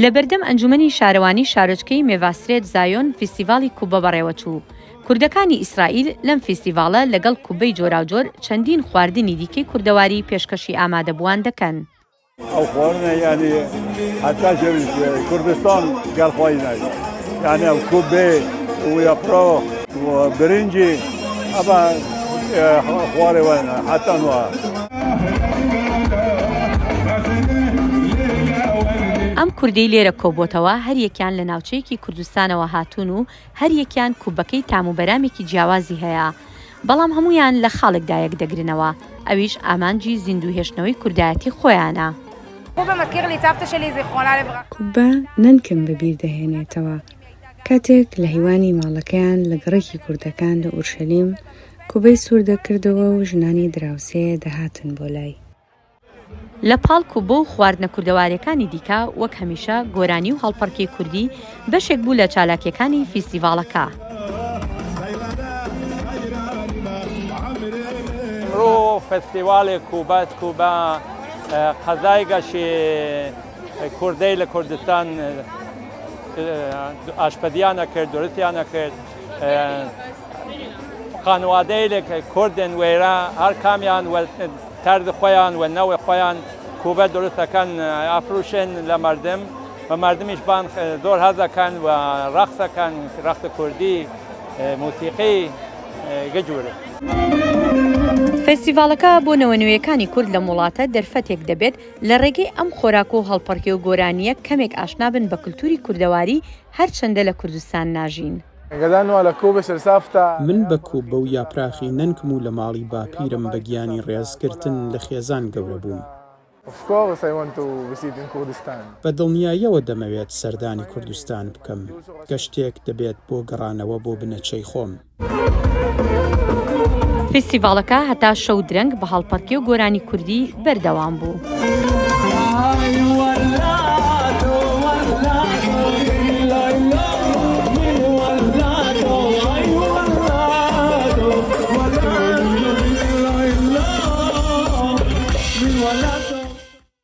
لە بەردەم ئەنجومەنی شارەوانی شارۆچکەی مێڤاسرێت زایۆن فیستیڤاڵی کوبە بەڕێوەچوو. کوردەکانی ئیسرائیل لەم فیستیڤاڵە لەگەڵ کوبەی جۆراوجۆر چەندین خواردنی دیکەی کوردەواری پێشکەشی ئامادەبووان دەکەن. ئەو خواردنە یانی هەتا کوردستان گەل خۆی نای یعنی ئەو کوبێ و یاپرا و برنجی ئەمە خوارێ وەنە هەتا نوە. ئەم کوردەی لێرە کۆبۆتەوە هەریەکیان لە ناوچەیەکی کوردستانەوە هاتوون و هەریەکیان کوبەکەی تام و بەرامێکی جیاوازی هەیە، بەڵام هەموویان لە خاڵێکدا یەکدەگرنەوە، ئەویش ئامانجی زیندوو هێشتنەوەی کوردایەتی خۆیانە. کوبە نەنکم بەبیر دەهێنێتەوە، کاتێک لە هیوانی ماڵەکەیان لە گەڕەکی کوردەکان لە ئورشەلیم کوبەی سوور دەکردەوە و ژنانی دراوسێ دەهاتن بۆ لای. لە پاڵ کوبە و خواردنە کوردەواریەکانی دیکە، وەک هەمیشە گۆرانی و هەڵپەڕکێی کوردی بەشێک بوو لە چالاکیەکانی فیستیڤاڵەکە. ئمڕوو فستیواڵێ کوبەس کوبە قەزای گەشێ کوردەیل کوردستان ئاشپەزیان ئەکرد دروستیان ئەکرد خانوادەیلێک کوردن وێرە هەر کامیان تەرز خوەیان وە نەوع خوەیان کوبە دروس ئەکەن ئەفروشن لە مەردم و مەردمیش بان زۆر هەز ئەکەن و رەقس ئەکەن رەقس کوردی موسیقی گجورە. فێستیڤاڵەکە بۆ نەوە نوێیەکانی کورد لەم وڵاتە دەرفەتێک دەبێت لە ڕێگەی ئەم خۆراک و هەڵپەڕکێ و گۆرانییە کەمێک ئاشنا بن بە کلتوری کوردەواری هەرچەندە لە کوردستان ناژین. من بە کوبە و یاپراخی نەنکم و لە ماڵی باپیرم بە گیانی ڕێزگرتن لە خێزان گەورە بووم. بە دڵنیاییەوە دەمەوێت سەردانی کوردستان بکەم، گەشتێک دەبێت بۆ گەڕانەوە بۆ بنەچەی خۆم. فیستیڤاڵەکە هەتا شەو درەنگ بە هەڵپەڕکێ و گۆرانی کوردی بەردەوام بوو.